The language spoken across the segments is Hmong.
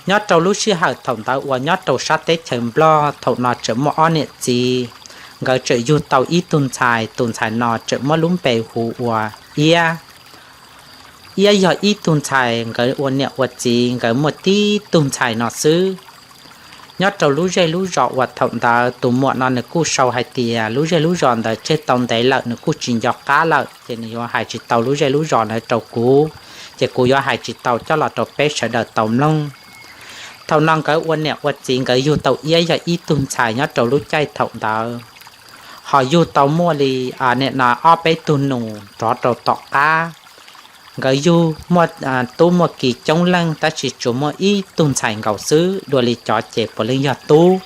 Nyob rau lub sij hawm thaum ntawd uas nyob rau sab teb chaws Nplog thaum no tseem muaj ob niam txiv, nkawd tseem yug tau ib tug ntxhais, tus ntxhais no tseem muab lub npe hu ua Iab. Iab yog ib tug ntxhais, nkawd ua niam ua txiv nkawd muaj tib tug ntxhais no xwb. Nyob rau lub zej lub zos uas thaum ntawd tus muam no nws kuj sau hais tias lub zej lub zos ntawd tseg tau ntev lawm, nws kuj tsis nco qab lawm, ces nws yuav hais tsis tau lub zej lub zos ntawd rau kuv, ces kuv yuav hais tsis tau coj los rau peb sawv daws tau mloog. Thaum no nkawd ua niam ua txiv nkawd yug tau Iab yog ib tug ntxhais nyob rau lub caij thaum ntawd, ho yug tau muaj li nim no ob peb tug nus rov rau tom qab. Nkawd yug muaj tub muaj ki coob leej tab sis tsuas muaj ib tug ntxhais nkaus xwb, dua li cov ces puav leej yog tub.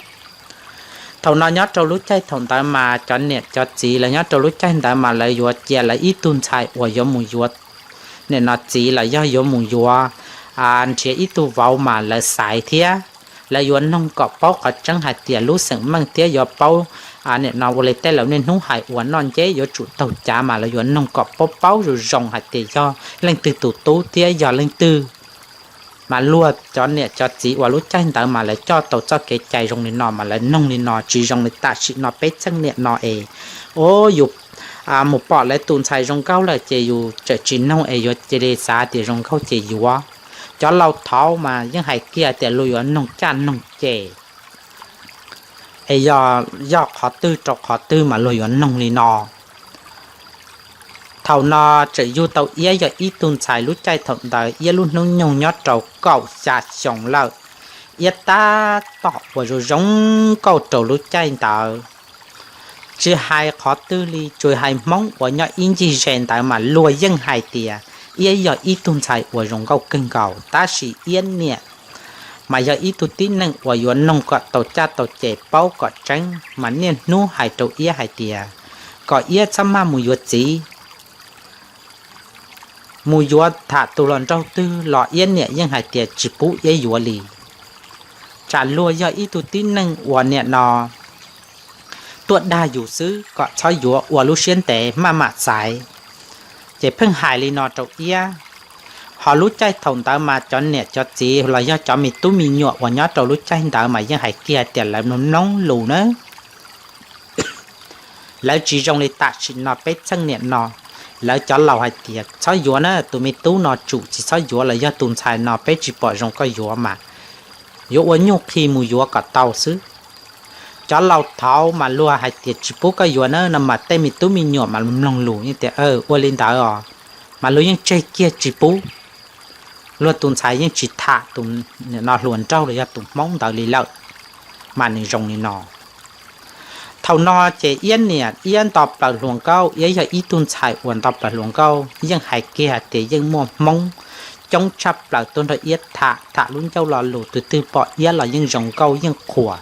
Thaum no nyob rau lub caij thaum ntawd mas cov niam cov txiv lawv nyob rau lub caij ntawd mas lawv yuav cia lawv ib tug ntxhais uas yuav mus yuav nim no txiv los yog yuav mus yuav nrhiav ib tug vauv mas lawv xaiv thiab. Lawv yuav noog kom paub qhov tseeb hais tias lub xeem meej thiab yuav paub nim no ua li tej laus niaj hnub hais uas noj nceb yuav tsum taug cav mas lawv yuav noog kom paub paub zoo zoo hais tias yog leej twg tus tub thiab yog leej twg. Mas luag cov niam cov txiv uas lub caij ntawd mas lawv coj tau txoj kev cai zoo li no mas lawv noog li no, tsis zoo li tam sim no peb txheej niam no es, o, yus mus pom lawv tus ntxhais zoo nkauj lawm ces yus tseem tsis noog es yuav cia li xav tias zoo nkauj ces yuav. Cov laus thaud mas yeej hais kiag tias luag yuav noog caj noog ces, es yog, yog qhov twg rau qhov twg mas luag yuav noog li no. Thaum no tseem yug tau Iab yog ib tug ntxhais, lub caij thaum ntawd Iab lub hnub nyoog nyob rau kaum xya xyoo lawm. Iab tab tom ua zoo zoo nkauj rau lub caij ntawd. Tsis hais qhov twg li, tsuas hais Hmoob uas nyob ib ncig ze ntawd mas luag yeej hais tias Iab yog ib tug ntxhais uas zoo nkauj kawg nkaus, tab sis Iab niam mas yog ib tug tib neeg uas yuav noog kom tau caj tau ces paub kom tseeb mas niaj hnub hais rau Iab hais tias kom Iab txhob maj mus yuav txiv. Mus yuav tham tus hluas nraug twg los Iab niam yeej hais tias tsis pub Iab yuav li. Tsam luag yog ib tug tib neeg uas nim no tuaj dag yus xwb kom txhob yuav ua lub siab ntev maj mam xaiv. Ces pheej hais li no rau Iab. Ho lub caij thaum ntawd mas cov niam cov txiv los yog cov me tub me nyuam uas nyob rau lub caij ntawd mas yeej hais kiag tias lawv mloog mloog lus na. Lawv tsis zoo li tam sim no peb txheej niam no. Lawv cov laus hais tias txhob yuav na, tus me tub no tsum tsis txhob yuav los yog tus ntxhais no peb tsis pom zoo koj yuav mas yuav ua nyuj qhi mus yuav kom tau xwb. Cov laus thaud mas luag hais tias tsis pub koj yuav na no mas tej me tub me nyuam mas mloog lus yeej tias ua li ntawd os, mas luag yeej tseg kiag tsis pub. Luag tus ntxhais yeej tsis tham tus nim no hluas nraug los yog tus Hmoob ntawd li lawm, mas nws zoo li no. Thaum no ces Iab niam Iab nto plaws hluas nkauj, Iab yog ib tug ntxhais uas nto plaws hluas nkauj, yeej hais kiag hais tias yeej muaj Hmoob coob tshaj plaws tuaj nrog Iab tham, tham lub ncauj lo lus, tus twg pom Iab los yeej zoo nkauj yeej qhuas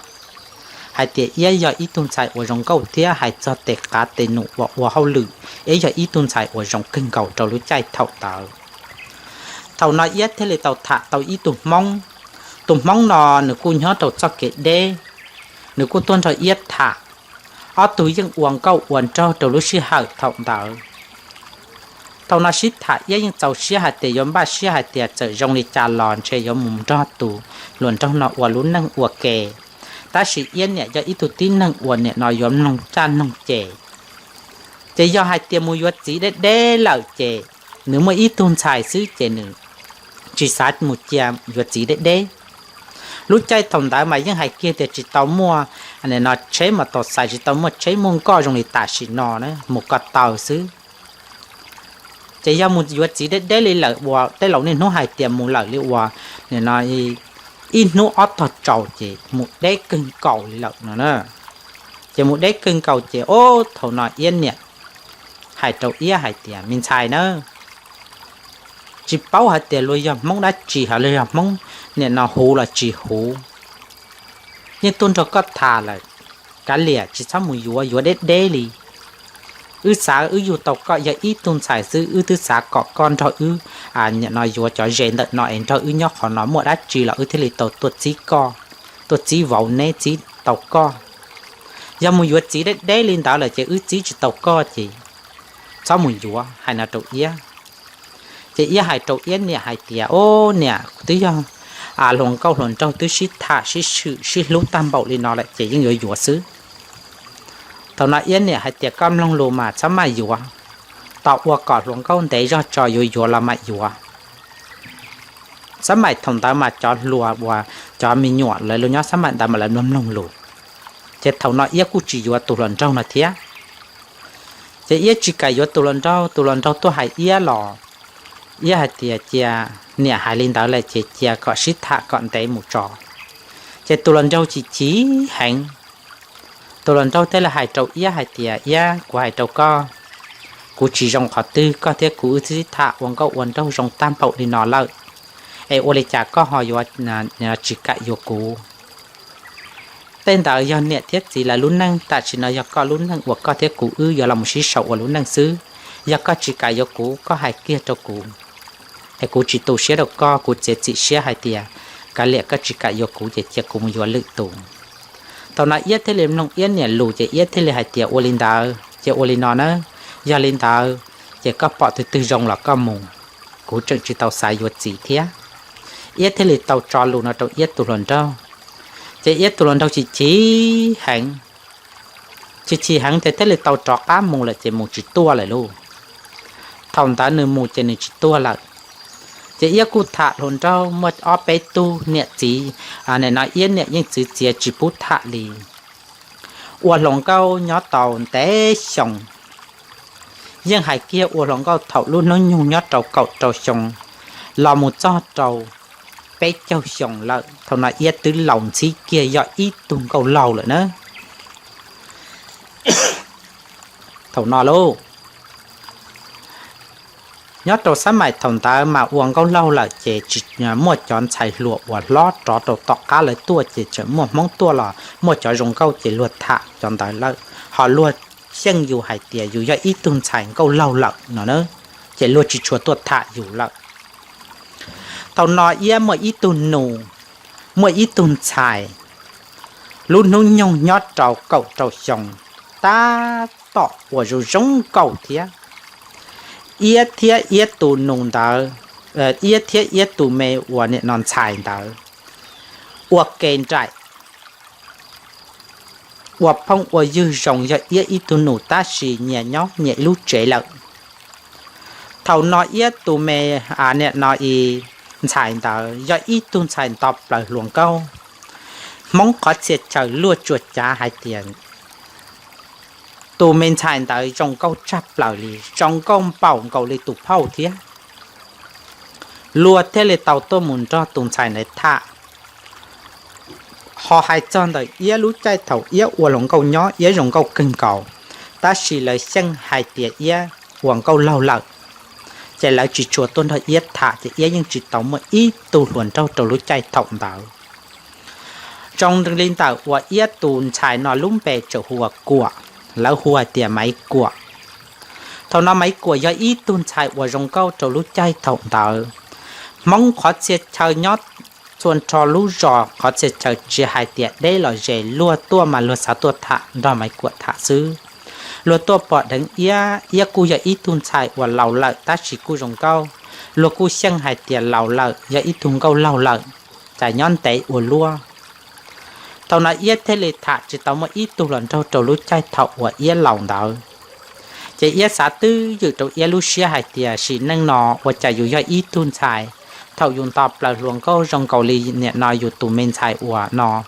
hais tias Iab yog ib tug ntxhais uas zoo nkauj thiab hais txog tes qav tes num uas ua hauj lwm, Iab yog ib tug ntxhais uas zoo kawg nkaus rau lub caij thaum ntawd. Thaum no Iab thiaj li tau tham tau ib tug Hmoob. Tus Hmoob no nws kuj nyob rau txoj kev deb, nws kuj tuaj nrog Iab tham. Ob tug yeej ua nkauj ua nraug rau lub sij hawm thaum ntawd. Thaum no sib tham Iab yeej txaus siab hais tias yuav npaj siab hais tias txawm zoo li cas los ntshe yuav mus nrog tus hluas nraug no ua lub neej ua ke. Tab sis Iab niam yog ib tug tib neeg uas nim no yuav mloog caj mloog ces, ces yog hais tias mus yuav txiv deb deb lawm ces nws muaj ib tug ntxhais xwb ces nws tsis xav mus cia yuav txiv deb deb. Lub caij thaum ntawd mas yeej hais kiag tias tsis tau muaj nim no tsheb mos taus xais, tsis tau muaj tsheb muaj nkoj zoo li tam sim no na, mus ko taw xwb. Ces yog mus yuav txiv deb deb li lawm uas tej laus niaj hnub hais tias mus lawm li uas nim no ib hnub ob tog tsaus ces mus deb kawg nkaus li lawm no na. Ces mus deb kawg nkaus ces ob thaum no Iab niam hais rau Iab hais tias me ntxhais na, tsis paub hais tias luag yog Hmoob dab tsi, hais luag yog Hmoob nim no huv los tsis huv, yeej tuaj nrog koj tham lawm, kav liam tsis txhob mus yuav, yuav deb deb li. Wb xav wb yug tau koj yog ib tug ntxhais xwb, wb twb xav kom koj nrog wb nim no yuav cov ze ntawm no es nrog wb nyob qhov no, muaj dab tsi los wb thiaj li tau tuaj txib koj, tuaj txib vauv neb txib tau koj. Yog mus yuav txiv deb deb li ntawd lawm ces wb txib tsis tau koj ces txhob mus yuav, hais no rau Iab. Ces Iab hais rau Iab niam hais tias, o niam, kuv twb yog hluas nkauj hluas nraug twb sib tham sib swm sib hlub tag npaum li no lawm ces yeej yuav yuav xwb. Thaum no Iab niam hais tias koj mloog lus mas txhob maj yuav, tos ua kom hluas nkauj ntev zog tso yuav yuav los mam yuav. Xab maim thaum ntawd mas cov hluas uas cov me nyuam lawv los nyob xab maim ntawd mas lawv mloog mloog lus, ces thaum no Iab kuj tsis yuav tus hluas nraug no thiab. Ces Iab tsis kam yuav tus hluas nraug, tus hluas nraug tuaj hais Iab los Iab hais tias cia niam hais li ntawd lawm ces cia kom sib tham kom ntev mus tso. Ces tus hluas nraug chim chim heev, tus hluas nraug thiaj li hais rau Iab hais tias Iab, kuv hais rau koj, kuv tsis zoo qhov twg, koj thiab kuv wb twb sib tham ua nkauj ua nraug zoo tag npaum li no lawm, es ua li cas koj ho yuav tsis kam yuav kuv? Tej ntawd yog niam thiab txiv lawv lub neej, tam sim no yog koj lub neej uas koj thiab kuv wb yuav los mus sib sau ua lub neej xwb. Yog koj tsis kam yuav kuv, koj hais kiag rau kuv, es kuv tsis tu siab rau koj, kuv txiav txim siab hais tias kav liam koj tsis kam yuav kuv ces cia kuv mus yuav lwm tus. Thaum no Iab thiaj li mloog Iab niam lus ces Iab thiaj li hais tias ua li ntawd ces ua li no na, yog li ntawd ces koj pom tus twg zoo los koj mus, kuv tseem tsis tau xav yuav txiv thiab. Iab thiaj li tau tso lus no rau Iab tus hluas nraug. Ces Iab tus hluas nraug chim chim heev, chim chim heev ces thiaj li tau rov qab mus lawm ces mus tsis tuaj lawm lauj. Thaum ntawd nws mus ces nws tsis tuaj lawm. Ces Iab kuj tham hluas nraug muaj ob peb tug niam txiv, nim no Iab niam yeej txwv txiav tsis pub tham li. Ua hluas nkauj nyob tau ntev xyoo, yeej hais kiag ua hluas nkauj thaum lub hnub nyoog nyob rau kaum rau xyoo los mus txog rau peb caug xyoo lawm. Thaum no Iab twb laus ntxhib kiag yog ib tug nkauj laug lawm na. Thaum no lauj, nyob rau xab maim thaum ntawd mas ua nkauj laug lawm ces tsis muaj cov ntxhais hluas uas hlob rov rau tom qab lawv tuaj ces tseem muaj Hmoob tuaj los muaj cov zoo nkauj ces luag tham cov ntawd lawm, ho luag xyeej yus hais tias yus yog ib tug ntxhais nkauj laug lawm no na, ces luag tsis tshua tuaj tham yus lawm. Thaum no Iab muaj ib tug nus, muaj ib tug ntxhais, lub hnub nyoog nyob rau kaum rau xyoo, tab tom ua zoo zoo nkauj thiab. Iab thiab Iab tus nus ntawd, Iab thiab Iab tus me uas nim no ntxhais ntawd ua ke nraim, ua phooj ua ywg zoo, yog Iab ib tug nus tab sis nyias nyob nyias ib lub tsev lawm. Thaum no Iab tus me, nim no ntxhais ntawd yog ib tug ntxhais nto plaws hluas nkauj. Hmoob qhov txhia chaw luag tsuas cav hais tias tus me ntxhais ntawd zoo nkauj tshaj plaws li, zoo nkauj npaum nkaus li tus phauj thiab. Luag thiaj li tau tuaj mus nrog tus ntxhais ntawd tham. Ho hais txog ntawm Iab lub caij thaum Iab ua hluas nkauj nyob Iab zoo nkauj kawg nkaus, tab sis lawv xyeej hais tias Iab ua nkauj laug lawm, ces lawv tsis tshua tuaj nrog Iab tham, ces Iab yeej tsis tau muaj ib tug hluas nraug rau lub caij thaum ntawd. Zoo li ntawm uas Iab tus ntxhais no lub npe tseem hu ua Kuam, lawv hu hais tias Maiv Kuam. Thaum no Maiv Kuam yog ib tug ntxhais uas zoo nkauj rau lub caij thaum ntawd. Hmoob qhov txhia chaw nyob txhua nrho lub zos qhov txhia chaw tsis hais tias deb los ze luag tuaj mas luag xav tuaj tham nrog Maiv Kuam tham xwb. Luag tuaj pom dheev Iab, Iab kuj yog ib tug ntxhais uas laus lawm tab sis kuj zoo nkauj, luag kuj xyeej hais tias laus lawm yog ib tug nkauj laug lawm, cas nyob ntev ua luaj. Thaum no Iab thiaj li tham tsis tau muaj ib tug hluas nraug rau lub caij thaum uas Iab laus ntawd. Ces Iab xav twb ywm rau Iab lub siab hais tias sim neej no ua cas yus yog ib tug ntxhais, thaum yus nto plaws hluas nkauj zoo nkaus li nim no yus tus me ntxhais uas no,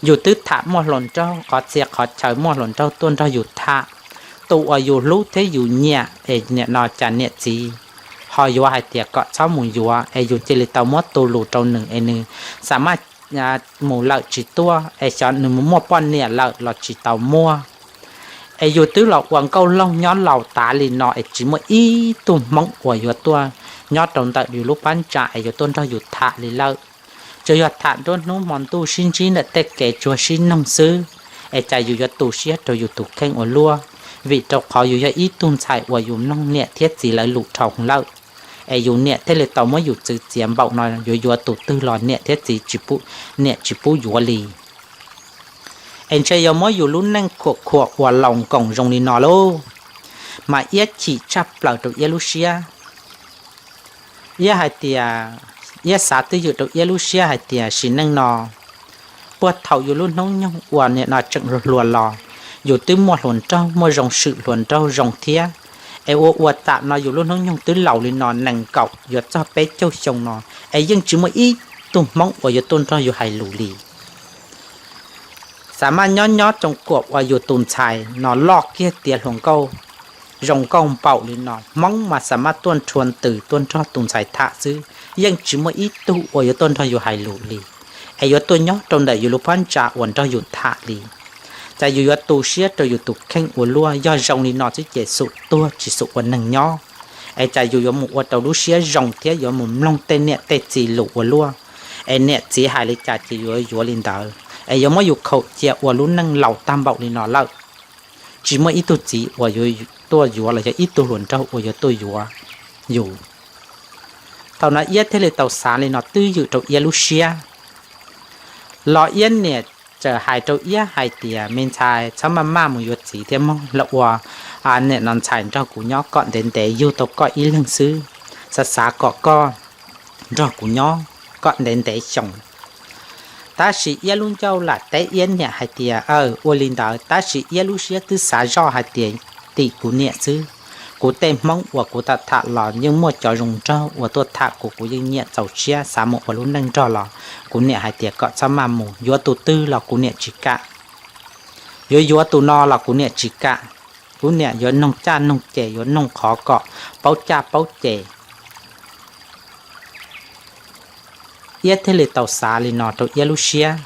yus twb tham muaj hluas nraug, qhov txhia qhov chaw muaj hluas nraug tuaj nrog yus tham. Tus uas yus hlub thiab yus nyiam es nim no cas niam txiv ho yuav hais tias kom txhob mus yuav, es yus cia li tau muab tu lus rau nws es nws xa maj mus lawm tsis tuaj, es xyov nws mus muaj poj niam lawm los tsis tau muaj. Es yus twb los ua nkauj laug nyob laus tas li no es tsis muaj ib tug Hmoob uas yuav tuaj nyob rau ntawm yus lub pab ntsa es yuav tuaj nrog yus tham li lawm. Tsuas yog tham nruab hnub hmo ntuj sib ntsib ntawm tej kev tsuag sib noog xwb, es cas yus yuav tu siab rau yus tus kheej ua luaj, vim rau qhov yus yog ib tug ntxhais uas yus mloog niam thiab txiv lawv lus dhau lawm. Es yus niam thiaj li tau muab yus txwv txiav npaum no, yuav yuav tus twg los niam thiab txiv, niam tsis pub yuav li. Es ntshe yuav muab yus lub neej khuam khuam ua laus nkoos zoo li no lauj. Mas Iab chim tshaj plaws rau Iab lub siab. Iab hais tias Iab xav twj ywm rau Iab lub siab hais tias sim neej no, puag thaum yus lub hnub nyoog uas nim no tseem hluas los, yus twb muaj hluas nraug, muaj zoo swm hluas nraug zoo thiab. Es ua ua tam no yus lub hnub nyoog twb laus li no, nees nkaum yuav txog peb caug xyoo no, es yeej tsis muaj ib tug Hmoob uas yuav tuaj nrog yus hais lus li. Xav mas nyob nyob tsoo kuam uas yus tus ntxhais no loj kiag tiav hluas nkauj, zoo nkauj npaum li no, Hmoob mas xav mas tuaj nrhua ntws tuaj nrog tus ntxhais tham xwb, yeej tsis muaj ib tug uas yuav tuaj nrog yus hais lus li, es yuav tuaj nyob rau ntawm yus lub phab ntsa uas nrog yus tham li. Cas yus yuav tu siab rau yus tus kheej ua luaj, yog zoo li no xwb ces xum tuag tsis xum ua neeg nyob. Es cas yus yuav mus ua rau lub siab zoo thiab yuav mus mloog tej niam tej txiv lus ua luaj, es niam txiv hais li cas ces yuav yuav li ntawd, es yuav muab yus khaum cia ua lub neej laus tag npaum li no lawm. Tsis muaj ib tug txiv uas yuav tuaj yuav los yog ib tug hluas nraug uas yuav tuaj yuav yus. Thaum no Iab thiaj li tau xav li no twj ywm rau Iab lub siab. Los Iab niam txawm hais rau Iab hais tias, me ntxhais, txhob maj maj mus yuav txiv thiab mog, los ua nim no ntxhais nrog kuv nyob kom ntev ntev, yug tau koj ib leeg xwb, xav xav kom koj nrog kuv nyob kom ntev ntev xyoo. Tab sis Iab lub ncauj lam teb Iab niam hais tias, aw, ua li ntawd, tab sis Iab lub siab twb xav zoj hais tias, tim kuv niam xwb, kuv tej Hmoob uas kuv tham tham los yeej muaj cov zoo nraug uas tuaj tham kuv, kuv yeej nyiam txaus siab xav mus ua lub neej nrog los kuv niam hais tias kom txhob maj mus, yuav tus twg los kuv niam tsis kam, yuav yuav tus no los kuv niam tsis kam, kuv niam yuav noog caj noog ces, yuav noog qhov kom paub caj paub ces. Iab thiaj li tau xav li no rau Iab lub siab.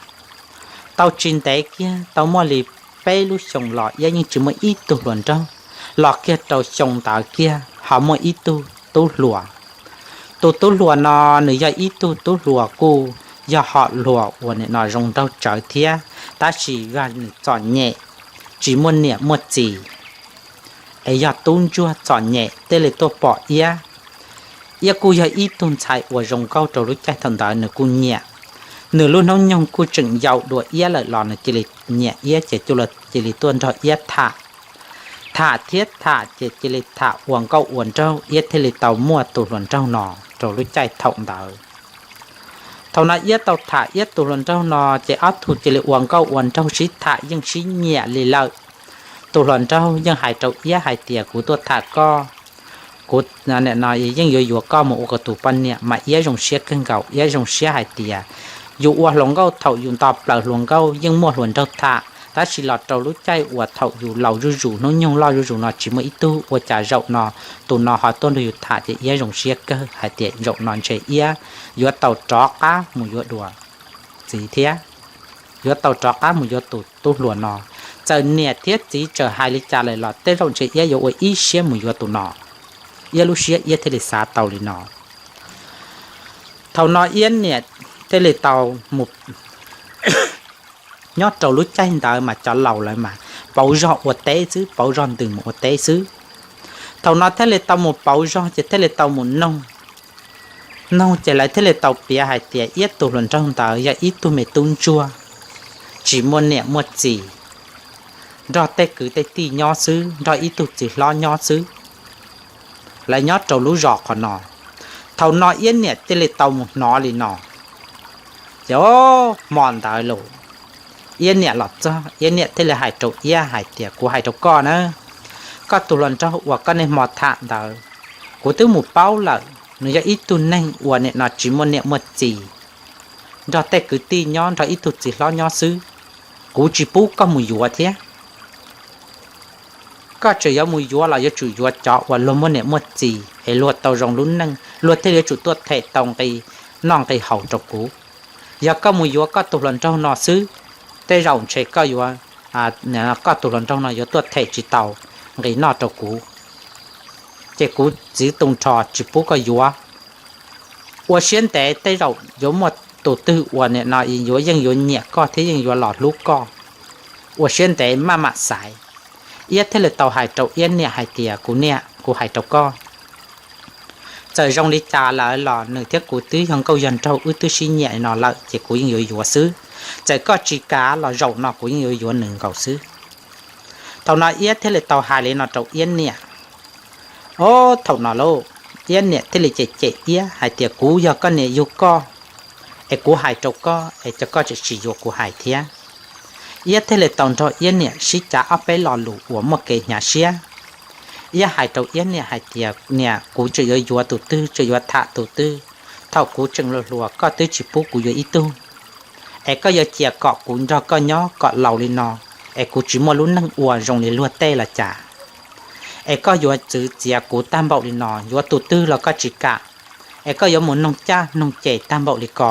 Tau tsis ntev kiag, tau muaj li peb lub xyoo los Iab yeej tsis muaj ib tug hluas nraug, los kiag rau xyoo ntawd kiag ho muaj ib tug tub hluas. Tus tub hluas no nws yog ib tug tub hluas kuj yog hom hluas uas nim no zoo nraug tsawv thiab, tab sis yog nws txom nyem, tsis muaj niam muaj txiv, es yog tub ntsuag txom nyem thiaj li tuaj pom Iab. Iab kuj yog ib tug ntxhais uas zoo nkauj rau lub caij thaum ntawd nws kuj nyiam. Nws lub hnub nyoog kuj tseem yau dua Iab lawm los nws cia li nyiam Iab ces cia li tuaj nrog Iab tham. Tham thiab tham ces cia li tham ua nkauj ua nraug, Iab thiaj li tau muaj tus hluas nraug no rau lub caij thaum ntawd. Thaum no Iab tau tham Iab tus hluas nraug no ces ob tug cia li ua nkauj ua nraug sib tham yeej sib nyiam li lawm. Tus hluas nraug yeej hais rau Iab hais tias, kuv tuaj tham koj, kuv no yeej yuav yuav koj mus ua kuv tus poj niam. Mas Iab zoo siab kawg nkaus, Iab zoo siab hais tias, yus ua hluas nkauj thaum yus nto plaws hluas nkauj yeej muaj hluas nraug tham, tab sis los rau lub caij uas thaum yus laus zuj zus, hnub nyoog loj zuj zus no tsis muaj ib tug, ua cas zaum no tus no ho tuaj nrog yus tham ces Iab zoo siab kawg hais tias zaum no ntshe Iab yuav tau rov qab mus yuav dua txiv thiab, yuav tau rov qab mus yuav tus tub hluas no. Txawm niam thiab txiv txawm hais li cas lawm los tej zaum ntshe Iab yuav ua ib siab mus yuav tus no. Iab lub siab Iab thiaj li xav tau li no. Thaum no Iab niam thiaj li tau mus, nyob rau lub caij ntawd mas cov laus lawv mas pauv zog ua teb xwb, pauv zog ntws mus ua teb xwb. Thaum no thiaj li tau mus pauv zog ces thiaj li tau mus noog, noog ces lawv thiaj li tau piav hais tias Iab tus hluas nraug ntawd yog ib tug me tub ntsuag, tsis muaj niam muaj txiv, nrog tej kwv tej tij nyob xwb, nrog ib tug txiv hlob nyob xwb. Lawv nyob rau lub zos qhov no. Thaum no Iab niam thiaj li tau mus hnov li no. Ces hmo ntawd los Iab niam los txog, Iab niam thiaj li hais rau Iab hais tias, kuv hais rau koj na, koj tus hluas nraug uas koj niaj hmo tham ntawd, kuv twb mus paub lawm, nws yog ib tug neeg uas nim no tsis muaj niam muaj txiv, nrog tej kwv tij nyob, nrog ib tug txiv hlob nyob xwb. Kuv tsis pub koj mus yuav thiab. Koj tseem yuav mus yuav los yuav tsum yuav cov uas luag muaj niam muaj txiv es luag tau zoo lub neej, luag thiaj yuav tsum tuaj them tau nqi noj nqi haus rau kuv. Yog koj mus yuav koj tus hluas nraug no xwb, tej zaum ntshe koj yuav, koj tus hluas nraug no yuav tuaj them tsis tau nqi noj rau kuv, ces kuv txiv tu nrho tsis pub koj yuav. Ua siab ntev tej zaum yuav muaj tus twg uas nim no yuav yeej yuav nyiam koj thiab yeej yuav los hlub koj. Ua siab ntev maj mam xaiv. Iab thiaj li tau hais rau Iab niam hais tias, kuv niam, kuv hais rau koj, txawm zoo li cas lawm los nws thiab kuv twb yog nkauj yog nraug, wb twb sib nyiam li no lawm ces kuv yeej yuav yuav xwb. Txawm koj tsis kam los zaum no kuv yeej yuav yuav nws nkaus xwb. Thaum no Iab thiaj li tau hais li no rau Iab niam. Ob, thaum no lauj, Iab niam thiaj li cem cem Iab hais tias, kuv yog koj niam yug koj, es kuv hais rau koj es cov koj tseem tsis yuav kuv hais thiab. Iab thiaj li tau nrog Iab niam sib cav ob peb lo lus uas muaj kev hnyav siab. Iab hais rau Iab niam hais tias, niam, kuv tseem yuav yuav tus twg, tseem yuav tham tus twg, thaum kuv tseem hluas hluas koj twb tsis pub kuv yuav ib tug, es koj yuav cia kom kuv nrog koj nyob kom laus li no, es kuv tsis muaj lub neej ua zoo li luag tej los cas? Es koj yuav txwv txiav kuv tag npaum li no, yuav tus twg los koj tsis kam, es koj yuav mus noog caj noog ces tag npaum li ko,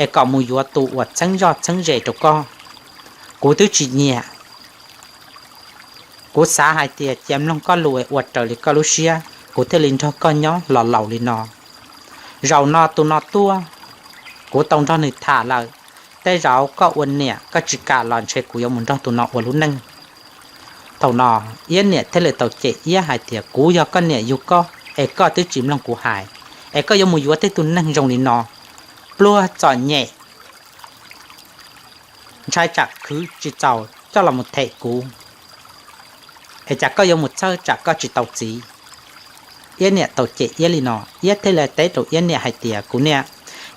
es kom mus yuav tus uas txheeb zoj txheeb ze rau koj. Kuv twb tsis nyiam. Kuv xav hais tias cia mloog koj lus es ua raws li koj lub siab, kuv thiaj li nrog koj nyob los laus li no. Zaum no tus no tuaj, kuv tau nrog nws tham lawm, tej zaum koj ua niam koj tsis kam los ntshe kuv yuav mus nrog tus no ua lub neej. Thaum no Iab niam thiaj li tau cem Iab hais tias, kuv yog koj niam yug koj es koj twb tsis mloog kuv hais, es koj yuav mus yuav tej tus neeg zoo li no, pluag txom nyem, ntshai tsam khwv tsis txaus coj los mus them kuv, es cas koj yuav mus txhawj tsam koj tsis tau txiv? Iab niam tau cem Iab li no, Iab thiaj li teb rau Iab niam hais tias, kuv niam,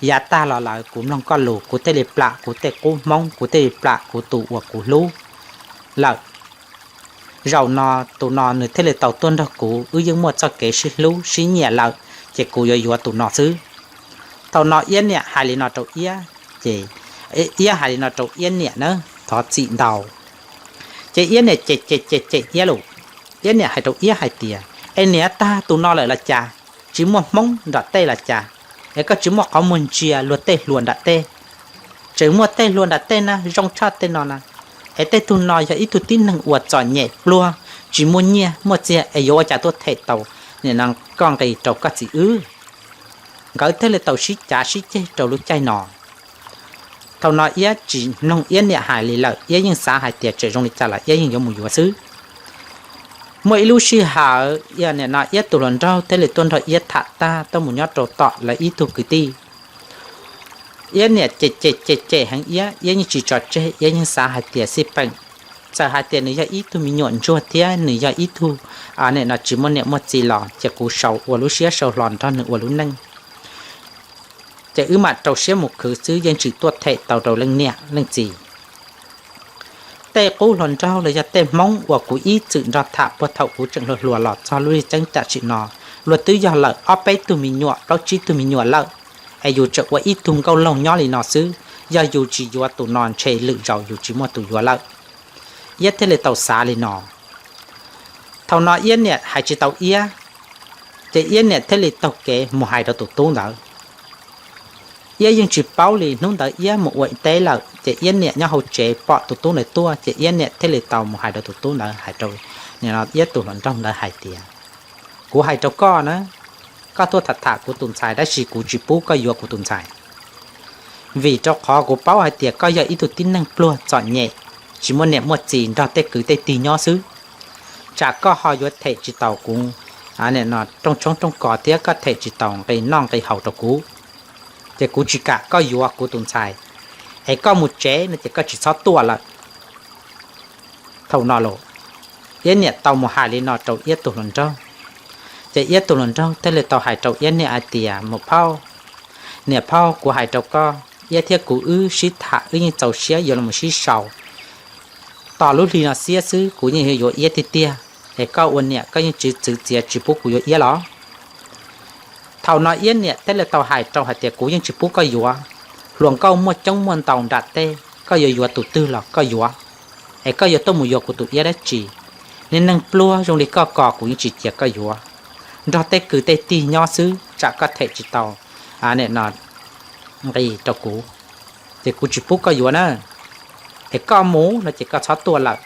yav tag los lawm kuv mloog koj lus kuv thiaj li plam kuv tej qub hmoob, kuv thiaj li plam kuv tus uas kuv hlub lawm. Zaum no tus no nws thiaj li tau tuaj nrog kuv, wb yeej muaj txoj kev sib hlub sib nyiam lawm, ces kuv yuav yuav tus no xwb. Thaum no Iab niam hais li no rau Iab, ces Iab hais li no rau Iab niam na, thov txim ntau. Ces Iab niam cem cem cem cem Iab lus. Iab niam hais rau Iab hais tias, es niam, tag tus no lawm los cas? Tsis muaj hmoob nram tej los cas? Es koj tsis muaj qhov muag ntsia luag tej hluas nram tej? Tseem muaj tej hluas nram tej na zoo tshaj tej no na. Es tej tug no yog ib tug tib neeg uas txom nyem pluag, tsis muaj nyiaj muaj txiag, es yuav ua cas tuaj them tau nim no koj nqi rau koj txiv wb? Nkawd thiaj li tau sib cav sib ceg rau lub caij no. Thaum no Iab tsis mloog Iab niam hais li lawm, Iab yeej xav hais tias tseem zoo li cas los Iab yeej yuav mus yuav xwb. Muaj ib lub sij hawm, nim no Iab tus hluas nraug thiaj li tuaj nrog Iab tham tag tuaj mus nyob rau tom lawv ib tug kwv tij. Iab niam cem cem cem cem heev Iab, Iab yeej tsis tso tseg, Iab yeej xav hais tias xij peem, txawm hais tias nws yog ib tug me nyuam ntsuag thiab nws yog ib tug nim no tsis muaj niam muaj txiv los ces kuv sau ua lub siab sau hlo nrog nws ua lub neej. Ces wb mam rau siab mus khwv xwb, yeej tsis tuaj them tau rau leej niam leej txiv. Tej qub hluas nraug los yog tej hmoob uas kuv ib txwm nrog tham puag thaum kuv tseem hluas hluas los txog lub caij tam sim no, luag twb yog lawm ob peb tug me nyuam, plaub tsib tug me nyuam lawm, es yus tseem ua ib tug nkauj laug nyob li no xwb. Yog yus tsis yuav tus no ntshe lwm zaus yus tsis muaj tus yuav lawm. Iab thiaj li tau xav li no. Thaum no Iab niam hais tsis tau Iab, ces Iab niam thiaj li taug kev mus hais rau tus tub ntawd. Iab yeej tsis paub li, hnub ntawd Iab mus ua teb lawm, ces Iab niam nyob hauv tsev pom tus tub ntawd tuaj, ces Iab niam thiaj li tau mus hais rau tus tub ntawd, hais rau Iab tus hluas nraug ntawd hais tias, kuv hais rau koj na, koj tuaj tham tham kuv tus ntxhais tab sis kuv tsis pub koj yuav kuv tus ntxhais, vim rau qhov kuv paub hais tias koj yog ib tug tib neeg pluag txom nyem, tsis muaj niam muaj txiv, nrog tej kwv tej tij nyob xwb. Tsam koj ho yuav them tsis tau kuv rooj tshoob rooj kos thiab koj them tsis tau nqi noj nqi haus rau kuv, ces kuv tsis kam koj yuav kuv tus ntxhais, es koj mus tsev no ces koj tsis txhob tuaj lawm. Thaum no los, Iab niam tau mus hais li no rau Iab tus hluas nraug, ces Iab tus hluas nraug thiaj li tau hais rau Iab niam hais tias, mus phauj, niam phauj, kuv hais rau koj, Iab thiab kuv wb sib tham wb yeej txaus siab yuav los sib sau. Tos lub hli no xiab xwb kuv yeej yuav yuav Iab tiag tiag, es koj ua niam koj yeej tsis txwv txiav tsis pub kuv yuav Iab los? Thaum no Iab niam thiaj li tau hais rau hais tias, kuv yeej tsis pub koj yuav. Hluas nkauj muaj coob muaj ntau nram teb, koj yuav yuav tus twg los koj yuav, es koj yuav tuaj mus yuav kuv tus Iab dab tsi? Niag neeg pluag zoo li koj ko kuv yeej tsis cia koj yuav. Nrog tej kwv tej tij nyob xwb tsam koj them tsis tau nqi rau kuv, ces kuv tsis pub koj yuav na. Es koj mus no ces koj txhob tuaj lawm.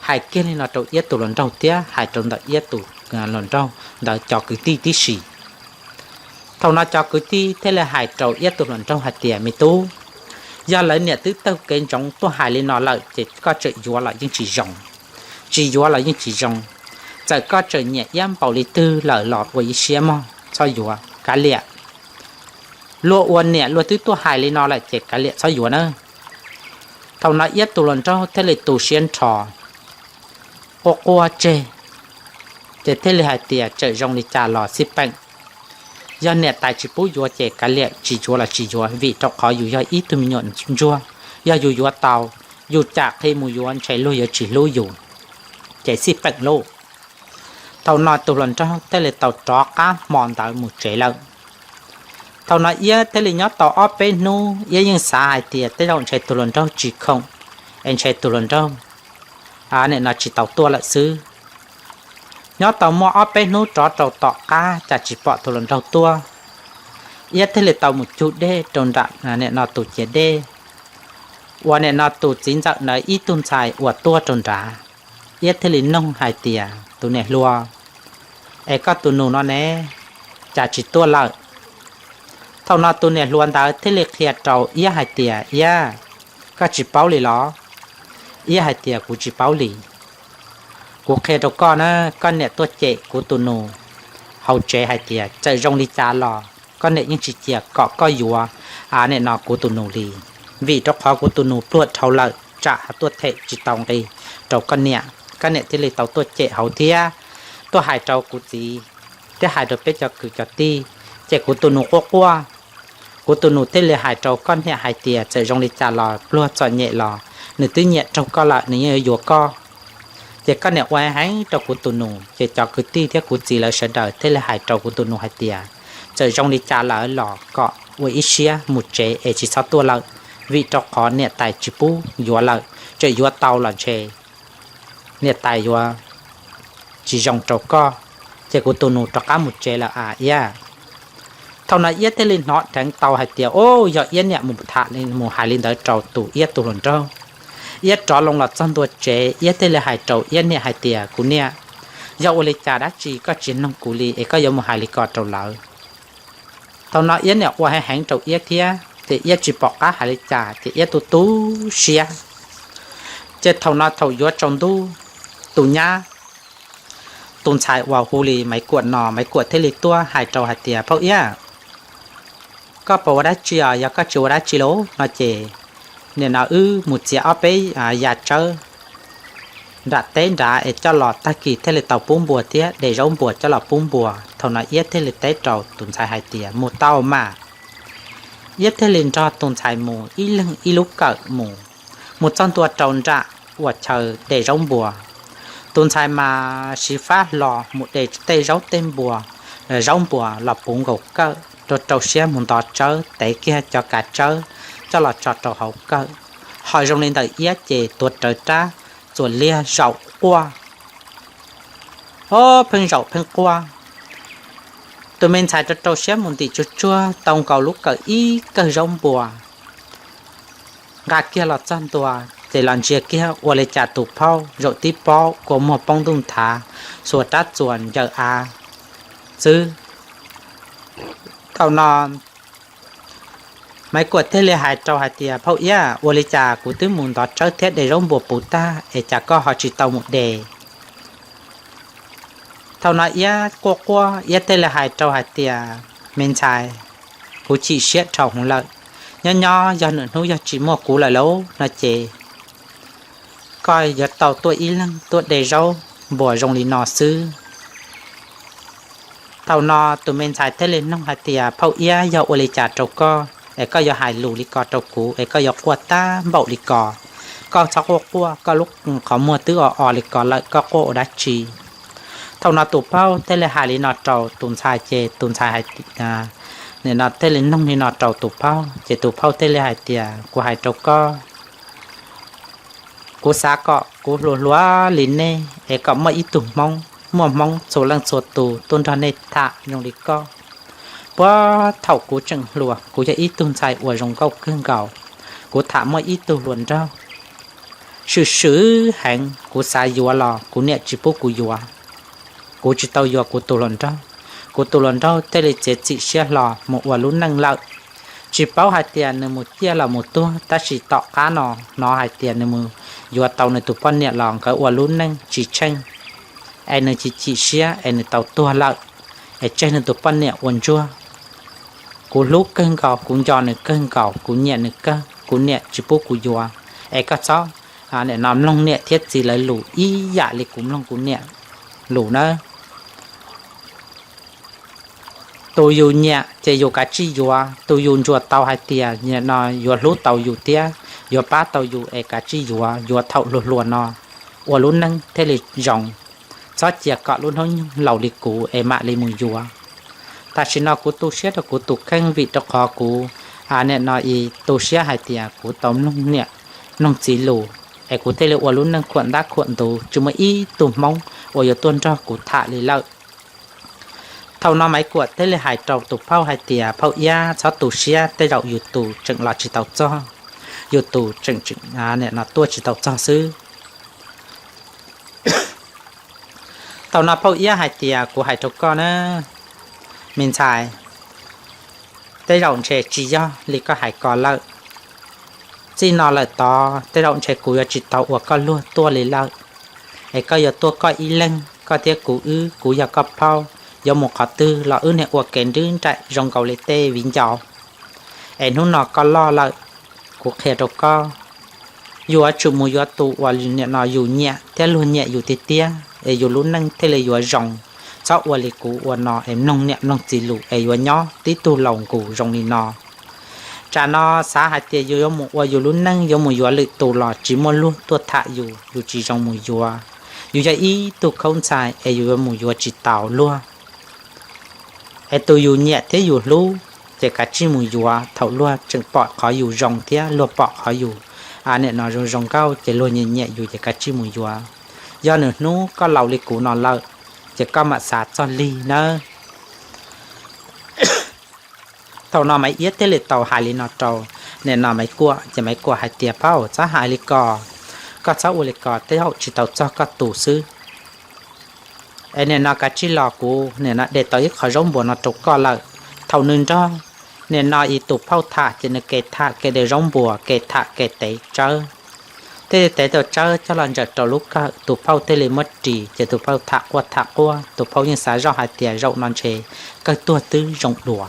Hais kiag li no rau Iab tus hluas nraug thiab hais rau ntawm Iab tus hluas nraug ntawd cov kwv tij tib si. Thaum no cov kwv tij thiaj li hais rau Iab tus hluas nraug hais tias, me tub, yog lawv niam twb taug kev ntsoov tuaj hais li no lawm ces koj tseem yuav los yeej tsis zoo. Tsis yuav los yeej tsis zoo. Txawm koj tseem nyiam Iab npaum li twg lawm los ua ib siab mog, txhob yuav, kav liam. Luag ua niam luag twb tuaj hais li no lawm ces kav liam txhob yuav na. Thaum no Iab tus hluas nraug thiaj li tu siab nrho, quaj quaj tseg, ces thiaj li hais tias, tseem zoo li cas los xij peem, Yog niam tais tsis pub yuav ces kav liam, tsis yuav los tsis yuav, vim rau qhov yus yog ib tug me nyuam ntsuag. Yog yus yuav tau, yus cam qhi mus yuav ntshe luag yuav tsis hlub yus, ces xij peem lauj. Thaum no tus hluas nraug thiaj li tau rov qab hmo ntawd mus tsev lawm. Thaum no Iab thiaj li nyob tau ob peb hnub, Iab yeej xav hais tias tej zaum ntshe tus hluas nraug tsis khoom, es ntshe tus hluas nraug nim no tsis tau tuaj lawm xwb. Nyob tau muaj ob peb hnub rov rau tom qab cas tsis pom tus hluas nraug tuaj. Iab thiaj li tau mus cug dej rau nram nim no tus ciav dej uas nim no tus txiv ntxawm ntawd ib tug ntxhais uas tuaj rau nrad. Iab thiaj li noog hais tias, tus niam hluas, es koj tus nus no ne, cas tsis tuaj lawm? Thaum no tus niam hluas ntawd thiaj li qhia rau Iab hais tias, Iab, koj tsis paub li los? Iab hais tias, kuv tsis paub li. Kuv qhia rau koj na, koj niam tuaj cem kuv tus nus hauv tsev hais tias txawm zoo li cas los koj niam yeej tsis cia kom koj yuav nim no kuv tus nus li, vim rau qhov kuv tus nus pluag dhau lawm tsam ho tuaj them tsis tau nqi rau koj niam. Koj niam thiaj li tau tuaj cem hauv thiab tuaj hais rau kuv txiv thiab hais rau peb cov kwv cov tij, ces kuv tus nus quaj quaj. Kuv tus nus thiaj li hais rau koj niam hais tias txawm zoo li cas los pluag txom nyem los nws twb nyiam raug koj lawm, nws yeej yuav yuav koj. Ces koj niam ua heev rau kuv tus nus, ces cov kwv tij thiab kuv txiv lawv sawv daws thiaj li hais rau kuv tus nus hais tias txawm zoo li cas lawm los kom ua ib siab mus tsev es tsis txhob tuaj lawm, vim rau qhov niam tais tsis pub yuav lawm, txawm yuav tau los ntshe niam tais yuav tsis zoo rau koj. Ces kuv tus nus rov qab mus tsev lawm a Iab. Thaum no Iab thiaj li hnov dheev tau hais tias, o, yog Iab niam mus tham mus hais li ntawd rau tus Iab tus hluas nraug. Iab rov loo los txog ntua tsev, Iab thiaj li hais rau Iab niam hais tias, kuv niam, yog ua li cas dab tsi koj tsis noog kuv li es koj yuav mus hais li ko rau lawv? Thaum no Iab niam ua heev heev rau Iab thiab ces Iab tsis pom qab hais li cas ces Iab tu tu siab. Ces thaum no thaum yuav tsaus ntuj, tus nyab, tus ntxhais uas hu li Maiv Kuam no, Maiv Kuam thiaj li tuaj hais rau hais tias, phauj Iab, koj puas ua dab tsi os? Yog koj tsis ua dab tsi lauj no ces nim no wb mus txiav ob peb yas tsawb nram teb nrad es coj los, tag kis thiaj li tau pub npua thiab, de zaub npua coj los pub npua. Thaum no Iab thiaj li teb rau tus ntxhais hais tias, mus tau mas. Iab thiaj li nrog tus ntxhais mus ib leeg ib lub kawm mus, mus txog ntua rau nram uas chaw de zaub npua. Tus ntxhais mas siv fab hlo mus de tej zaub tej npua, zaub npua los puv nkaus kawm, rau rau siab mus ntov tsawb, tev kiag cov kav tsawb coj los tso rau hauv kawm. Ho zoo li ntawm Iab ces tuav rawv rab txuas liag zaum quaj. O, pheej zaum pheej quaj. Tus me ntxhais rau rau siab mus ntim tsuag tsuag tau nkaus lub kawm ib kawm zaub npua, nqa kiag los txog ntua ces los ntsia kiag ua li cas tus phauj zaum tib pob kua muag poob ntuj nthav, xuas rab txuas ncaws av xwb. Thaum no Maiv Kuam thiaj li hais rau hais tias, phauj Iab, ua li cas kuv twb mus ntov tsawb thiab de zaub npua puv tag es cas koj ho tsis tau mus de? Thaum no Iab quaj quaj, Iab thiaj li hais rau hais tias, me ntxhais, kuv chim siab dhau hwv lawm. Nyob nyob yog nws hnub yog tsis muaj kuv lawm lauj no ces koj yuav tau tuaj ib leeg tuaj de zaub npua zoo li no xwb. Thaum no tus me ntxhais thiaj li noog hais tias, phauj Iab, yog ua li cas rau koj es koj yuav hais lus li ko rau kuv es koj yuav quaj tag npaum li ko? Koj txhob quaj quaj, koj lub qhov muag twb o o li ko lawm koj quaj ua dab tsi? Thaum no tus phauj thiaj li hais li no rau tus ntxhais ces tus ntxhais hais, nim no thiaj li noog li no rau tus phauj ces tus phauj thiaj li hais tias, kuv hais rau koj, kuv xav kom kuv hluas hluas li nej es kom muaj ib tug Hmoob, muaj Hmoob txhua leej txhua tus tuaj nrog nej tham zoo li koj. Puag thaum kuv tseem hluas kuv yog ib tug ntxhais uas zoo nkauj kawg nkaus, kuv tham muaj ib tug hluas nraug swm swm heev, kuv xav yuav los kuv niam tsis pub kuv yuav. Kuv tsis tau yuav kuv tus hluas nraug, kuv tus hluas nraug thiaj li txiav txim siab hlo mus ua lub neej lawm. Tsis paub hais tias nws mus ciaj los mus tuag, tab sis tom qab no hnov hais tias nws mus yuav tau nws tus poj niam los nkawd ua lub neej tsis tsheej, es nws tsis chim siab es nws tau tuag lawm, es tseg nws tus poj niam ua ntsuag. Kuv hlub kawg nkaus, kuv nco nws kawg nkaus, kuv nyiam nws kawg, kuv niam tsis pub kuv yuav. Es koj txhob, nim no mloog niam thiab txiv lawv lus ib yam li kuv mloog kuv niam lus nawb. Tus yus nyiam ces yus kav tsij yuav, tus yus ntsuas tau hais tias nim no yuav hlub tau yus thiab yuav pab tau yus es kav tsij yuav, yuav thaum hluas hluas no ua lub neej thiaj li zoo, txhob cia kom lub hnub nyoog laus li kuv es mam li mus yuav. Tam sim no kuv tu siab rau kuv tus kheej vim rau qhov kuv nim no tu siab hais tias kuv tau mloog niam mloog txiv lus es kuv thiaj li ua lub neej khuam ntab khuam ntuv, tsis muaj ib tug Hmoob uas yuav tuaj nrog kuv tham li lawm. Thaum no Maiv Kuam thiaj li hais rau tus phauj hais tias, phauj Iab, txhob tu siab, tej zaum yus tus tseem los tsis tau txog, yus tus tseem tseem nim no tuaj tsis tau txog xwb. Thaum no phauj Iab hais tias, kuv hais rau koj na, me ntxhais, tej zaum ntshe tsis yog li koj hais ko lawm. Txij no lawm tod tej zaum ntshe kuv yuav tsis tau ua koj luag tuaj li lawm, es koj yuav tuaj koj ib leeg, koj thiab kuv wb, kuv yog koj phauj, yuav mus qhov twg los wb niam ua kev nrwb nraim zoo nkaus li tej viv ncaus. Es hnub no koj loj lawm, kuv qhia rau koj, yuav tsum mus yuav tus uas nim no yus nyiam thiab luag nyiam yus tiag tiag es yus lub neej thiaj li yuav zoo. Txhob ua li kuv ua no es mloog niam mloog txiv lus es yuav nyob tib tug laus nkus zoo li no. Tsam no xav hais tias yus yuav mus ua yus lub neej, yuav mus yuav lwm tus los tsis muaj luag tuaj tham yus, yus tsis zoo mus yuav. Yus yog ib tug khaub ntxhais es yus yuav mus yuav tsis tau luag. Es tus yus nyiam thiab yus hlub ces kav tsij mus yuav thaum luag tseem pom qhov yus zoo thiab luag pom qhov yus nim no zoo zoo nkauj ces luag nyiam nyiam yus ces kav tsij mus yuav. Yog nws hnub koj laus li kuv no lawm ces koj mam xav txog lig nawb. Thaum no Maiv Iab thiaj li tau hais li no rau nim no Maiv Kuam ces Maiv Kuam hais tias, phauj, txhob hais li ko, koj txhob ua li ko, tej zaum tsis tau txog koj tus xwb. Es nim no kav tsij los, kuv nim no de tau ib qho zaub npuas no rau koj lawm. Thaum nws nrog nim no ib tus phauj tham ces nws ke tham ke de zaub npuas, ke tham ke tev tsawb. Thiaj li tev tau tsawb coj los ntsaws rau lub kawm, tus phauj thiaj li muab ris ces tus phauj tham quaj tham quaj, tus phauj yeej xav zoj hais tias zaum no ntshe kawg tuag twb zoo dua.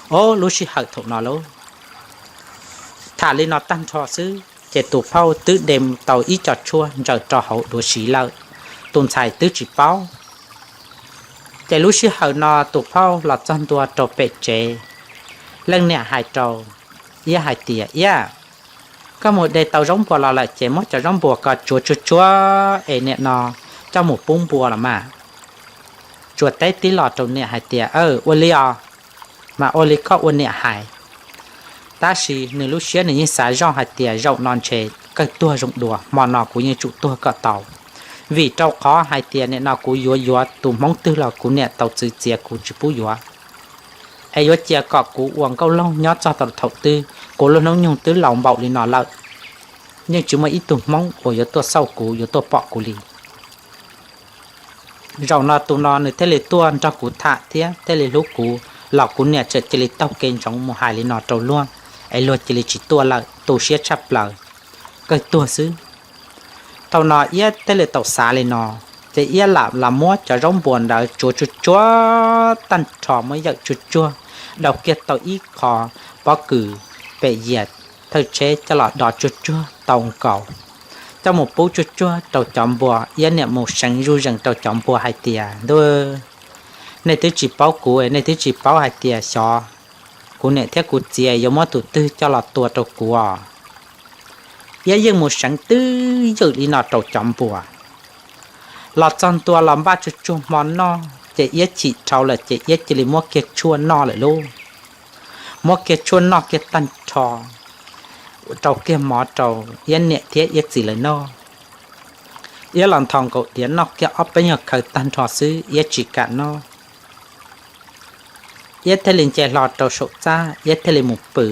Ob lub sij hawm thaum no lauj, tham li no tag nrho xwb ces tus phauj twb de tau ib co tshuaj ntsaws rau hauv duav siv lawm, tus ntxhais twb tsis paub. Ces lub sij hawm no tus phauj los txog ntua rau pem tsev, leej niam hais rau Iab hais tias, Iab, koj mus de tau zaub npuas los lawm ces muab cov zaub npuas ko tsuav tsuag tsuag es nim no coj mus pub npua los mas. Tsuas teb tib los rau niam hais tias, ua li os, mas ua li koj ua niam hais. Tab sis nws lub siab nws yeej xav zoj hais tias zaum no ntshe kawg tuag zoo dua, hmo no kuv yeej tsum tuag kom tau. Vim rau qhov hais tias nim no kuv yuav yuav tus hmoob twg los kuv niam tau txwv txiav kuv tsis pub yuav. Es yuav cia kom kuv ua nkauj laug nyob txog tau thaum twg, kuv lub hnub nyoog twb laus npaum li no lawm, yeej tsis muaj ib tug hmoob uas yuav tuaj xauj kuv yuav tuaj pom kuv li. Zaum no tus no nws thiaj li tuaj nrog kuv tham thiab thiaj li hlub kuv los kuv niam tseem cia li taug kev ntsoov mus hais li no rau luag, es luag cia li tsis tuaj lawm, tu siab tshaj plaws, kawg tuag xwb. Thaum no Iab thiaj li tau xav li no, ces Iab lam los muab cov zaub npuas ntawd tsuav tsuag tsuag tag nrho muab yawm tsuag tsuag, daus kiag tau ib qho pob kws pem yias thawj tsheb coj los do tsuag tsuag tau nkaus, coj mus pub tsuag tsuag rau cov npua. Iab niam mus seev zuj zees rau cov npua hais tias, ntuj, nej twb tsis paub kuv, nej twb tsis paub hais tias xyov kuv niam thiab kuv txiv yuav muab tus twg coj los tua rau kuv os. Iab yeej mus seev twb ywm li no rau cov npua. Los txog ntua los npaj tsuag tsuag hmo noj ces Iab chim dhau lawm ces Iab cia li muab kiag tshuaj noj lawm lauj. Muab kiag tshuaj noj kiag tag nrho, rau kiag mov rau Iab niam thiab Iab txiv lawv noj. Iab los nthos nkaus diav noj kiag ob peb nyuag khaws tag nrho xwb Iab tsis kam noj. Iab thiaj li nce hlo rau saum txaj, Iab thiaj li mus pw.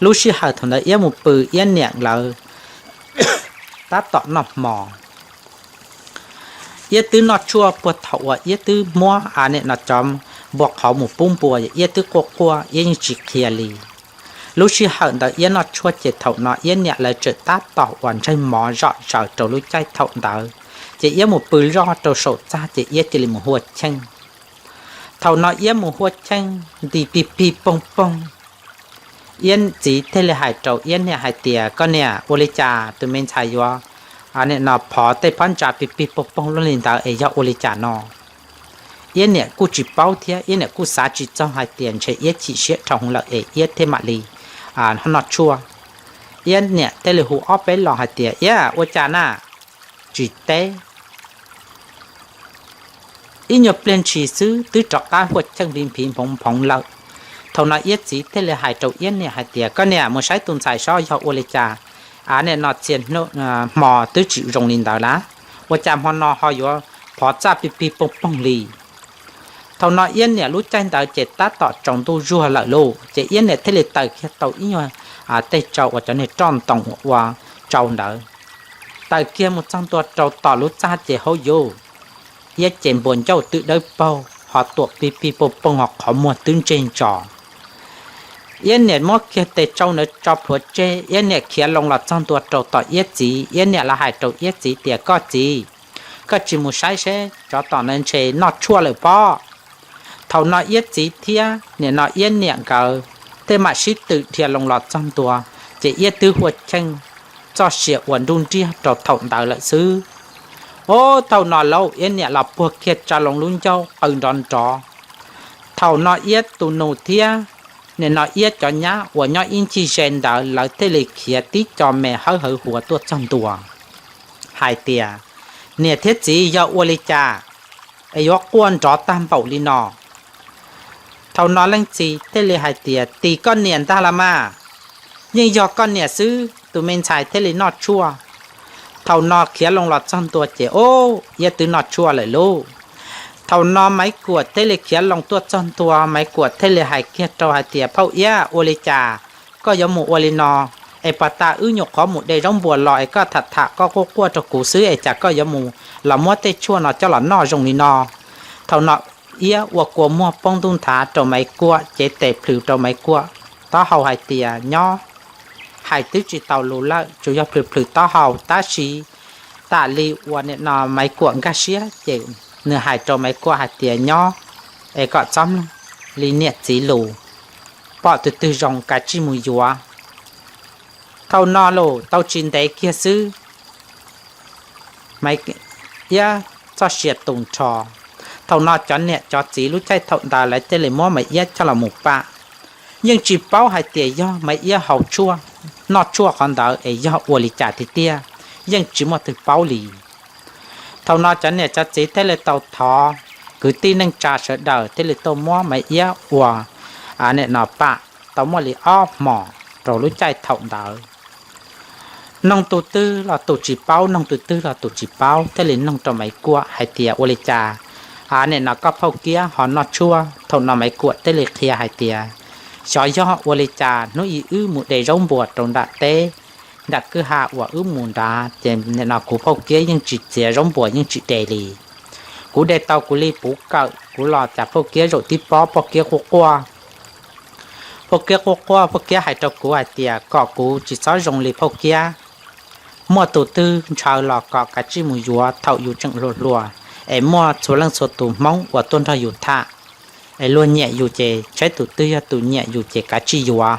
Lub sij hawm thaum ntawd Iab mus pw, Iab niam lawv tab tom noj hmo. Iab twb noj tshuaj puag thaum uas Iab twb muab a nim no cov npua qhauv mus pub npua, Iab twb quaj quaj, Iab yeej tsis qhia li. Lub sij hawm ntawd Iab noj tshuaj ces thaum no Iab niam lawv tseem tab tom uas ntsaig mov zom zaws rau lub caij thaum ntawd, ces Iab mus pw zoj rau saum txaj ces Iab cia li mus huaj cheej. Thaum no Iab mus huaj cheej nti pig pig poog poog, Iab txiv thiaj li hais rau Iab niam hais tias, koj niam, ua li cas tus me ntxhais yuav nim no phov tej phab ntsa pig pig poog poog luaj li ntawd es yog ua li cas no? Iab niam kuj tsis paub thiab, Iab niam kuj xav tsis txog hais tias ntshe Iab chim siab dhau lawm es Iab thiaj mam li noj tshuaj. Iab niam thiaj li hu ob peb los hais tias, Iab, ua cas na? Tsis teb. Ib nyuag pliag ntshis xwb twb rov qab huaj cheej phi phi nphoov nphoov lawm. Thaum no Iab txiv thiaj li hais rau Iab niam hais tias, koj niam, mus saib tus ntxhais saib yog ua li cas, av niam no txhia hmo twb tsis zoo li ntawd lawm, ua cas hmo no ho yuav phov txaj pig pig poog poog li. Thaum no Iab niam lub caij ntawd ces tab tom tsaus ntuj zuag lawm lauj, ces Iab niam thiaj li taws kiag tau ib nyuag tej tsau uas cov niag roj ntoo ua tsau ntawd, taws kiag mus txog ntua rau tom lub txaj ces hauv yuv, Iab ces npuas ncauj twb dawb paug ho tuam pig pig poog poog ho qhov muag twb ntseg ntso. Iab niam muab kiag tes tsau ntawd tso plhuav tseg, Iab niam khiav loo los txog ntua rau tom Iab txiv, Iab niam los hais rau Iab txiv tias, koj txiv, koj tsis mus saib seb tsov tom na ntshe noj tshuaj lawm pob. Thaum no Iab txiv thiab nim no Iab niam nkawd tej mam sib twm dhia loo los txog ntua, ces Iab twb huaj cheej txoj sia uas nruj nriag rau thaum ntawd lawm xwb. Ob thaum no lauj, Iab niam los puag kiag tsa loo lub ncauj qw nrov nrov. Thaum no Iab tus nus thiab nim no Iab cov nyab uas nyob ib ncig ze ntawd lawv thiaj li khiav tib co me hawb hawv huav tuaj txog ntua hais tias, niam thiab txiv, yog ua li cas es yuav quaj nrov tag npaum li no? Thaum no leej txiv thiaj li hais tias, tim koj niam ntag los mas, yeej yog koj niam xwb tus me ntxhais thiaj li noj tshuaj. Thaum no khiav loo los txog ntua ces, ub, Iab twb noj tshuaj lawm lauj. Thaum no Maiv Kuam thiaj li khiav loo tuaj txog ntua, Maiv Kuam thiaj li hais kiag rau hais tias, phauj Iab, ua li cas koj yuav mus ua li no? Es pas tas wb nyuam qhuav mus de zaub npuas los es koj tham tham koj quaj quaj rau kuv xwb es cas koj yuav mus los muab tej tshuaj no coj los noj zoo li no? Thaum no Iab ua kua muag poob ntuj nthav rau Maiv Kuam, cev tes plhws rau Maiv Kuam taub hau hais tias, nyob, hais twb tsis tau lus lawm, tsuas yog plhws plhws taub hau tab sis tam li uas nim no Maiv Kuam nkag siab ces nws hais rau Maiv Kuam hais tias, nyob, es kom txhob mloog li niam txiv lus, pom tus twg zoo kav tsij mus yuav. Thaum no los tau tsis ntev kiag xwb, Maiv Iab txoj sia tu nrho. Thaum no cov niam cov txiv lub caij thaum ntawd lawv thiaj li muab Maiv Iab coj los mus pam. Yeej tsis paub hais tias yog Maiv Iab haus tshuaj, noj tshuaj qhov ntawd es yog ua li cas tiag tiag, yeej tsis muaj twg paub li. Thaum no cov niam cov txiv thiaj li tau thov kwv tij neej tsa sawv daws thiaj li tuaj muab Maiv Iab ua nim no pam tau muaj li ob hmos rau lub caij thaum ntawd. Noog tus twg los tus tsis paub, noog tus twg los tus tsis paub, thiaj li noog rau Maiv Kuam hais tias, ua li cas nim no koj phauj Kiab ho noj tshuaj? Thaum no Maiv Kuam thiaj li qhia hais tias, xyov yog ua li cas hnub ib wb mus de zaub npuas rau nram teb, nram kwj ha uas wb mus nrad ces nim no kuv phauj Kiab yeej tsis txiav zaub npuas yeej tsis de li. Kuv de tau kuv li puv kawm kuv los cas phauj Kiab zaum tib pob phauj Kiab quaj quaj. Phauj Kiab quaj quaj, phauj Kiab hais rau kuv hais tias kom kuv tsis txhob zoo li phauj Kiab. Muaj tus twg ntshaw los kom kav tsij mus yuav thaum yus tseem hluas hluas, es muaj txhua leej txhua tus Hmoob uas tuaj nrog yus tham, es luag nyiam yus ces saib tus twg yog tus nyiam yus ces kav tsij yuav.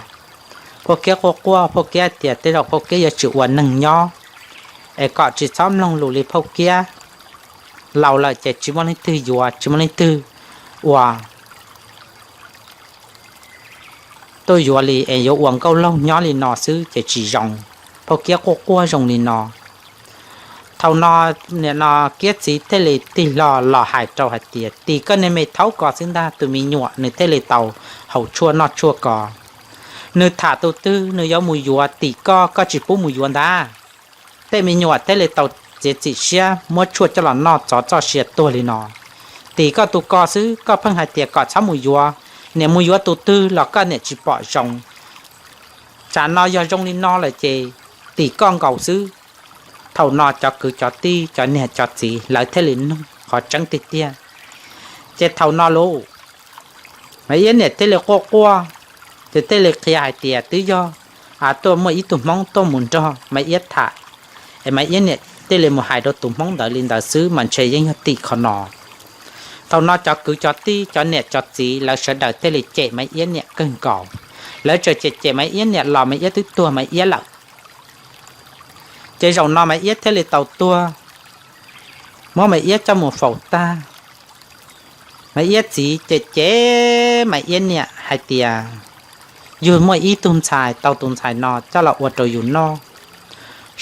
Phauj Kiab quaj quaj, phauj Kiab hais tias tej zaum phauj Kiab yuav tsis ua neeg nyob, es kom tsis txhob mloog lus li phauj Kiab. Laus lawm ces tsis muaj leej twg yuav, tsis muaj leej twg ua tuaj yuav li, es yuav ua nkauj laug nyob li no xwb ces tsis zoo. Phauj Kiab quaj quaj zoo li no. Thaum no nim no Kiab txiv thiaj li tig hlo los hais rau hais tias, tim koj niag me thaub ko xwb ntag, tus me nyuam nws thiaj li tau haus tshuaj noj tshuaj ko. Nws tham tus twg nws yuav mus yuav, tim koj koj tsis pub mus yuav ntag. Tej me nyuam thiaj li tau txiav txim siab muab tshuaj coj los noj txov txoj sia tuag li no. Tim koj tus ko xwb koj pheej hais tias kom txhob mus yuav, niam mus yuav tus twg los koj niam tsis pom zoo. Tsam no yog zoo li no lawm ces tim koj nkaus xwb. Thaum no cov kwv cov tij cov niam cov txiv lawv thiaj li nug qhov tseeb tiag tiag. Ces thaum no lauj, Maiv Iab niam thiaj li quaj quaj, ces thiaj li qhia hais tias twb yog tuaj muaj ib tug Hmoob tuaj mus nrog Maiv Iab tham, es Maiv Iab niam thiaj li mus hais rau tus Hmoob ntawd li ntawd xwb mas ntshe yeej yog tim qhov no. Thaum no cov kwv cov tij cov niam cov txiv lawv sawv daws thiaj li cem Maiv Iab niam kawg nkaus. Lawv txawm cem cem Maiv Iab niam los Maiv Iab twb tuag Maiv Iab lawm. Ces zaum no Maiv Iab thiaj li tau tuag, muab Maiv Iab coj mus faus tag. Maiv Iab txiv cem cem Maiv Iab niam hais tias, yug muaj ib tug ntxhais tau tus ntxhais no coj los ua rau yus noj,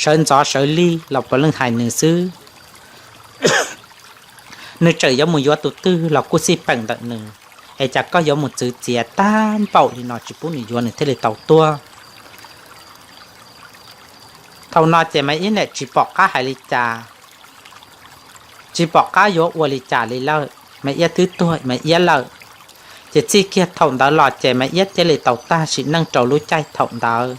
sawv ntxov sawv lig los puav leej hais nws xwb. Nws tseem yuav mus yuav tus twg los kuj xij peem ntawm nws, es cas koj yuav mus txwv txiav tag npaum li no tsis pub nws yuav nws thiaj li tau tuag. Thaum no ces Maiv Iab niam tsis pom qab hais li cas, tsis pom qab yuav ua li cas li lawm, Maiv Iab twb tuag Maiv Iab lawm. Ces txij kiag thaum ntawd los ces Maiv Iab thiaj li tau tag sim neej rau lub caij thaum ntawd.